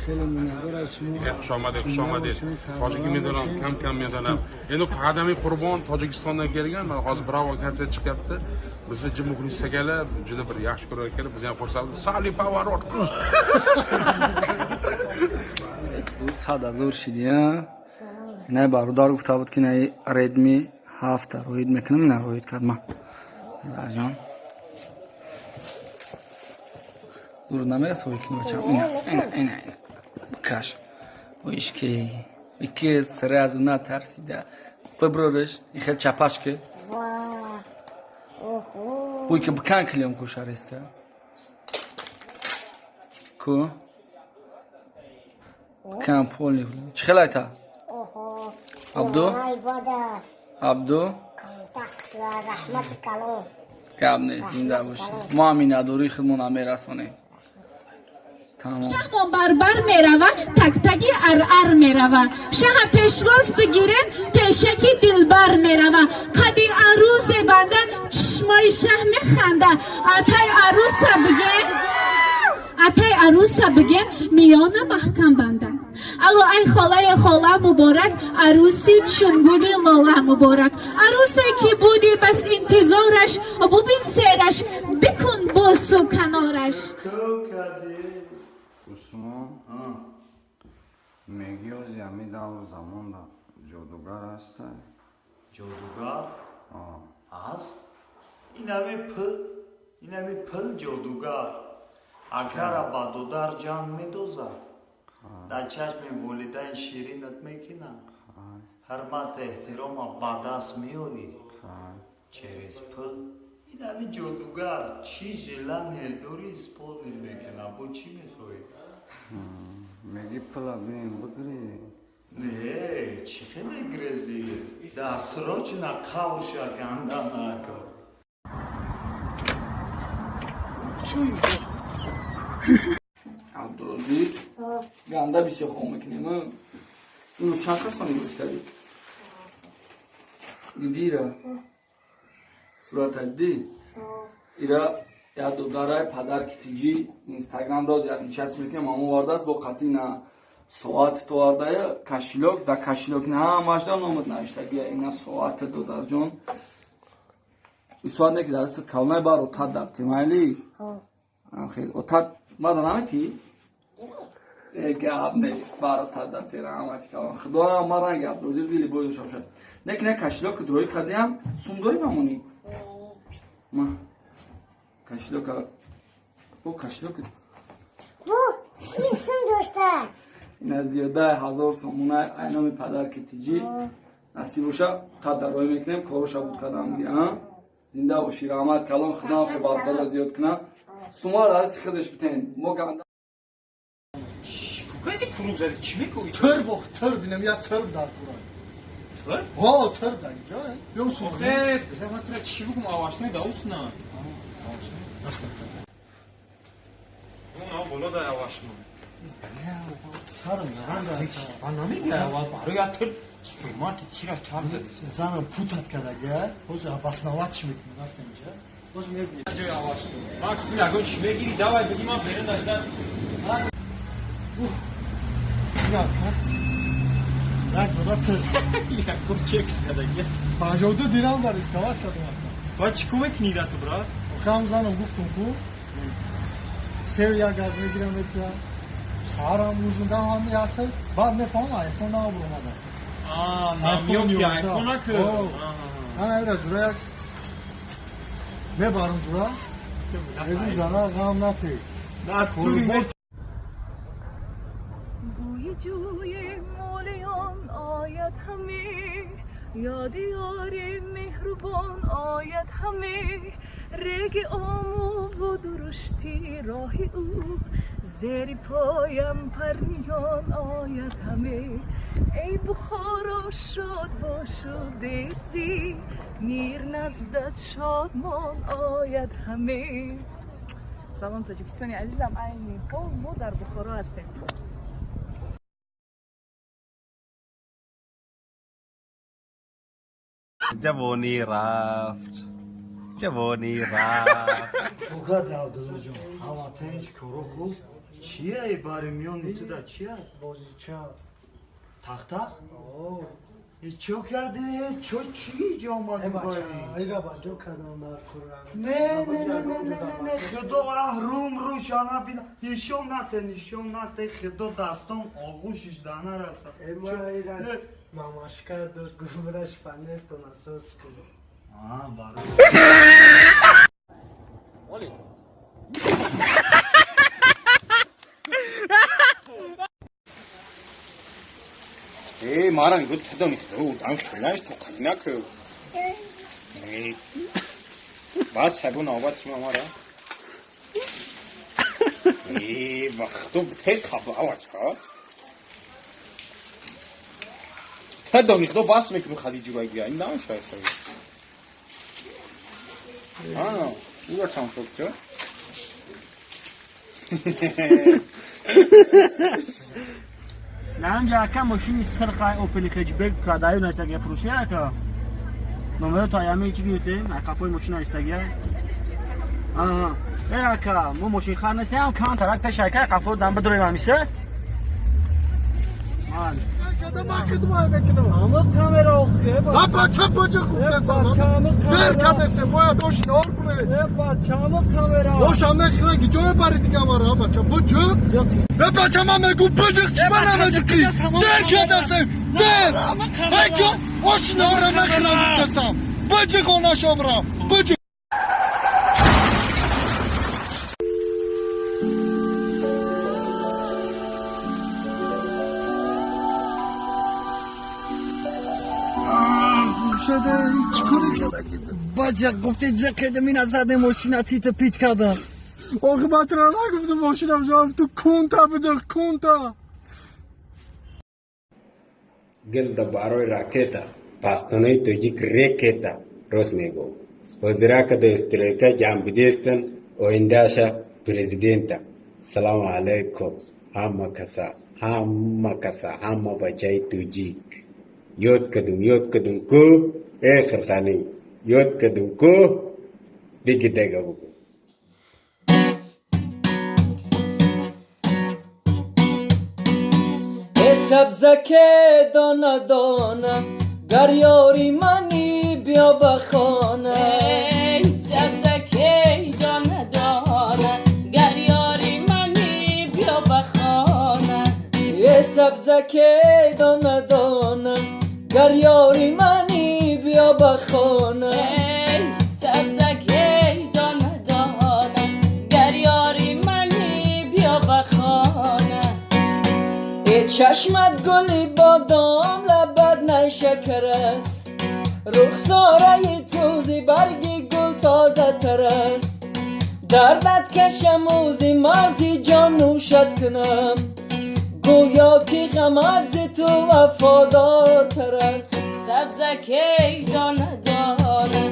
Хеле мунаввар аз шумо. Хуш омадед, хуш омадед. Tojikni медонам, кам кам медонам. Endi qadamiy Qurbon Tojikistondan kelgan. Mana hozir Bravo konsert chiqyapti. Bizni jim muxlis akalar juda bir yaxshi ko'rar ekanlar. Biz ham xursandmiz. Sali поворот. 100 000 шидия. Инай бародар гуфта буд, ки инаи Redmi 7 роид мекунам, ина роид кардма. Дарҷон. Дур намераса, ой кини бачам. Ина, ина, ина, ина. Бикаш. Оишки. Ики сразу натарсида. Биброриш, и хел чапашки. Ва. Охо. Ой ки бикан клеём куша резко. Ку? Бикан полный. Чӣ хел айта? Охо. Абду? Ай бада. Абду? Контакт раҳмати калон. Гап нест, зинда бошӣ. Мо ҳам миннатдории худмон мерасонем. Тамом. Шаҳмон барбар мерава, тактаги арар мерава, шаҳа пешвоз бигирен, пешаки дилбар мерава, қади арузе банда, чишмои шаҳ механда, атай аруса биген, атай аруса биген, миёна маҳкам банда. Алло, ай холаи хола муборак, аруси чун гули лола муборак, арусе ки буди бас интизораш, бубин сераш, бикун босу канораш. Усмон, меги ози ҳами давру замонда ҷодугар ҳаста? Ҷодугар аст? Инами пул ҷодугар. Акара ба додар ҷанг медозад, дар чашми волидайн ширинат мекунад, ҳурмату эҳтирома ба даст меорӣ через пул. Инами ҷодугар чӣ желание дорӣ, исполнить мекунад. Бо чӣ мехоҳӣ? Меги пула бинем бигирӣ? Не, чӣ хеле грезӣ, дастрочна қавша ганда накун. Абдурозӣ, ганда бисёр хом мекунем. Инро чанд касон имрӯз кардӣ? Дидира? Сурата дидӣ? Ира як додарай падар китиҷи Инстаграм роз як чат мекунем, ҳамон овардааст бо қатъи на соат товардая, кошелёк, да кошелёк на ҳамашда номат навиштагия. Ина соата, додарҷон. Ин соат не ки дар дастат калонай бар отат дафти майли? Хел отат мада наметӣ? Гап нест, бар отат дафти, раҳмати калон. Худо мара гап розир дили бой дошта бошад. Не ки на кошелёк дроӣ кардиам, сум дорӣ мамонӣ? Ма кошелёка бо кошелёк. Бу, ин сум дошта. Ина зиёдаи 1000 сомона айноми падар китиҷӣ насиб боша, қад дароӣ мекунем, короша буд кардам. Зинда бошӣ, раҳмат калон, худам хе барқало зиёд кунам. Сума дасти худаш битен. Мо ганда. Кукази круг зади, чӣ мекӯӣ? Тир бох, тир бинам, я тир дар курай. Тир? Ҳо, тир дар инҷо. Биё сум. Охе, бля, ман тура чӣ бигум, авашнои даусна. Она боло дар авашно. Сарам наранда. Ман намегӯям, аввал барои я тир супермаркет чира чарх зади. Занам путат кардага, ҳозир обосновать чӣ мекунам, рафтам инҷа. Ҳозир мебинем. Ҷои авашно. Ман гуфтим ягон чӣ мегирӣ, давай бигӣ, ман берун дашта. Ина ка. Як бора тир. Ягон чек задаги. 52 дирам дар рисковать кардам. Ба чӣ кӯмак кунӣ да ту, брат? Охам занам гуфтум ку. Сев як газ мегирам метия. Сарам ужундам ҳам яса. Баъд мефаҳмам айфон набуромада. А, намёки айфон наку. Ана ира ҷура як мебарам ҷура. Мегӯ зана ғам натӣ. Натури. بوی جوی مولیان آید همه، یاد یار مهربان آید همه، رگ آمو و درشتی راه او، زیر پایم پرنیان آید همه. ای بخارا شاد باش و دیرزی، میر نزدت شادمان آید همه. Салом, Тоҷикистони азизам, айни ҳол мо дар Бухоро ҳастем. Ҷавонӣ рафт, ҷавонӣ рафт. Бугад, Абдуллоҷон, ҳама тинч, коро хуб? Чия бари миёни туда чия? Бозича. Тахта? Чо кардӣ? Чо чӣ ҷо омадӣ бари? Ира ба ҷо кардам дар Қуръон. Не, не, не, не, не, не, не, худо аҳрум рӯшана бина. Нишон нате, нишон нате, худо дастом оғӯшиш да нараса. Ма ира мамашка дод гуфт шпанерту насос кун. А, баро. эй маран гуд тадам ху дан хилаш то қина ку. Эй бас хабу навбат шума мара. Эй вақту тел хаба авача. Тадам хду бас мекну хадиҷу баги ин намешавад. А, ура чанд шуд? Наҳанҷа ака мошини сирхай Опел хэтчбек продаю найсагия фурӯшия ака. Номеро то аями чӣ гирифтем? Қафои мошина истагия. Аҳа. Э ака, мо мошинхар нестем, кам тарак пеш ака қафо дам бидорем ҳамиса. Ама камера охе. А бача бача гуфтасам. Дер кадесе бояд ош нор куре. Э бача ама камера. Ош ам нахра ки ҷой бари дига мара бача бучу. Э бача ма мегу бучу чӣ мана меҷи. Дер кадесе. Дер. Айко ош нор нахра гуфтасам. Бучу хона шобра. Бучу. Бача гуфти ҷақедам ина задем мошина тита пит кардам. Оқибатро нагуфту мошинам ҷавоб ту кунта биҷақ кунта. Гилда барои ракета пастонои тоҷик рекета рост мегӯ. Ҳозиракада стройка ҷамбидестан оиндаша президента. Салому алайкум ҳама каса, ҳама каса, ҳама бачаи тоҷик. Ёд кардум, ёд кардум ку э хирханӣ, ёд кардум ку биги дега бугу. Сабзаке дона дона гар ёри мани биё ба хона. Эй сабзаке дона дона гар ёри мани биё ба хона. Эй сабзаке дона дона гар ёри мани биё ба хона. Эй сабзаке дона дона гар ёри мани биё ба хона. Чашмат гули бодом лабат найшакар аст, рухсораи тӯзи барги гул тозатар аст. Дардат кашам ӯзи мағзи ҷон нӯшат кунам, гӯё ки ғамат зи ту вафодортар аст. Сабзаке дона дона